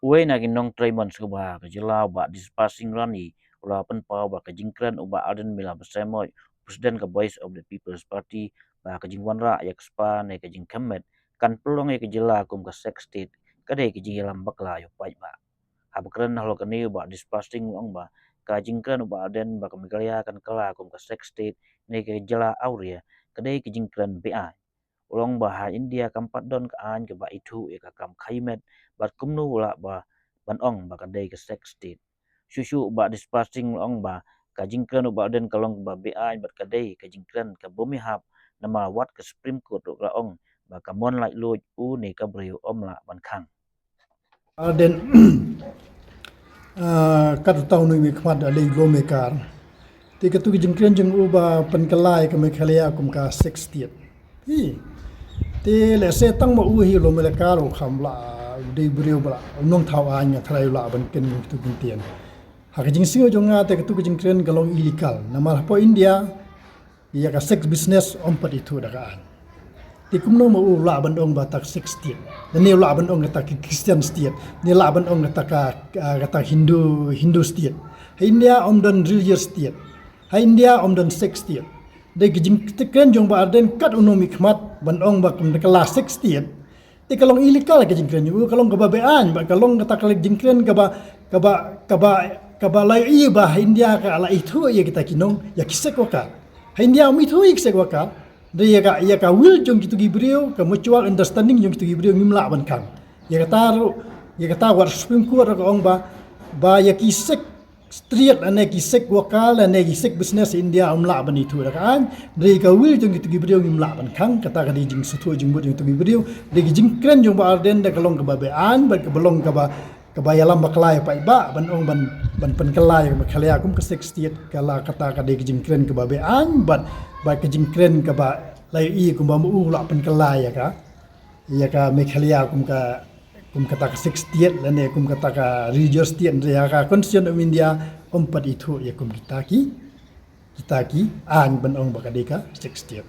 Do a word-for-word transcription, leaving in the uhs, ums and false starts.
Uwei na ki nongtrei mon sngewbha ka jylla, u Bah Dispasing Rani, u la pynpaw ba ka jingkren u Bah Ardent Miller Basaiawmoit, President ka Voice of the People's Party, ba ka jingwanrah ïa ka spah ne ka jingkhyrmet kan pynlong ïa ka jylla kum ka Sixth State ka dei ka jingïalam bakla ïa u paidbah. Haba kren halor kane, u Bah Dispasing u ong ba ka jingkren u Bah Ardent ba ka Meghalaya kan kylla kum ka Sixth State ne ka jylla awria ka dei ka jingkren beaiñ. U ong ba ha India kam pat don ka aiñ kaba ithuh ïa ka kam khymet, bad kumno u lah ba ban ong ba ka dei ka Sixth State. Shuh shuh u Bah Dispasing u ong ba ka jingkren u Bah Ardent ka long kaba beaiñ bad ka dei ka jingkren kaba ym ïahap, namar wat ka Supreme Court ruh ka la ong ba ka mon laitluid u ne ka briew ym lah ban khang. Ardent, ah, kat uta u nongmihkhmat, ah, leh lawmaker. Te katu ka jingkren jong u ba pynkylla ïa ka Meghalaya kum ka Sixth State. Hi. Te lehse tang ma u hi u lawmaker u kham lah, u dei briew ba lah, u nongthaw aiñ, nga tharai u lah ban kren ïa katu ka kyntien. Ha ka jingsngew jong nga te katu ka jingkren ka long illegal. Namar hapoh India, ïa ka sex business ym pat ithuh da ka aiñ. Te kumno ma u lah ban ong ba kata ka Sixth State? Lane u lah ban ong kata ka Christian State? Lane lah ban ong kata ka, ah, kata Hindu, Hindu State? Ha India ym don religious state. Ha India ym don Sixth State. Dei ka jingkren jong Bah Ardent kat u nongmihkhmat ban ong ba kum ka la Sixth State. Te ka long illegal ka jingkren jong u, ka long kaba beaiñ, bad ka long kata ka jingkren kaba, kaba, kaba, kaba la ïohi ba ha India ka la ithuh ïa kita ki nong, ïa ki sex worker. Ha India ym ithuh ïa ki sex worker. Dei ïa ka, ïa ka will jong kitu ki briew, ka mutual understanding jong kitu ki briew ngim lah ban khang. Ïa kata ruh, ïa kata wat Supreme Court ruh ka ong ba, ba ïa ki sex trade lane ki sex worker lane ki sex business India ym lah ban ithuh da ka aiñ. Dei ka will jong kitu ki briew ngim lah ban khang, kata ka dei jingsngewthuh jingmut jong kitu ki briew. Dei ka jingkren jong Bah Ardent da ka long kaba beaiñ, bad kaba long kaba, kaba ïalam bakla ïa paidbah, ban ong ban, ban pynkylla ïa ka Meghalaya kum ka Sixth State, ka la kata ka dei ka jingkren kaba beaiñ, bad, bad ka jingkren kaba la ïohi kumba ma u lah pynkylla ïa ka, ïa ka Meghalaya kum ka, kum kata ka Sixth State lane kum kata ka religious state, ïa ka Constitution of India ym pat ithuh ïa kum kita ki, kita ki aiñ ban ong ba ka dei ka Sixth State.